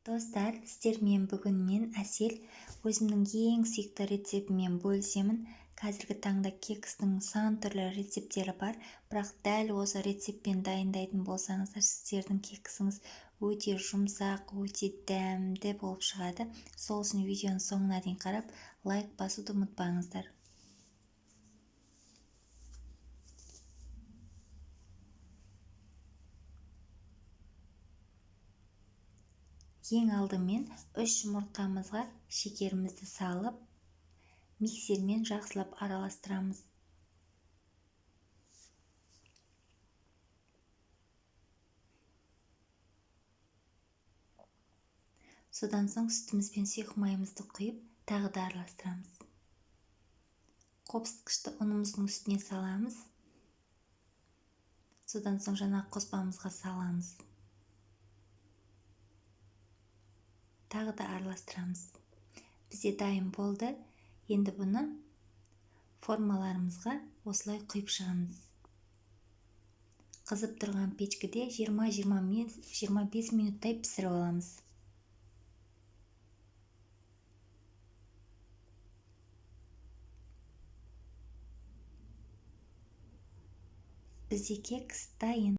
Достар, сіздермен бүгін мен, Әсел, өзімнің ең сүйікті рецептіммен бөлісемін. Қазіргі таңда кекстің сан түрлі рецепттері бар, бірақ дәл осы рецептпен дайындайтын болсаңыздар, сіздердің кексіңіз өте жұмсақ, өте дәмді болып шығады. Сол үшін видеоның соңына дейін қарап, лайк басуды ұмытпаңыздар. Ең алдымен 3 жұмыртқамызға шекерімізді салып, миксермен жақсылап араластырамыз. Содан соң сүтіміз бен сұйық майымызды құйып, тағы да араластырамыз. Қопсытқышты ұнымыздың үстіне саламыз. Содан соң жаңағы қоспамызға саламыз. Тағы да араластырамыз. Бізде дайын болды. Енді бұны формаларымызға осылай құйып шығамыз. Қызып тұрған печкеде 20-25 минуттай пісіріп аламыз. Бізде кекс дайын.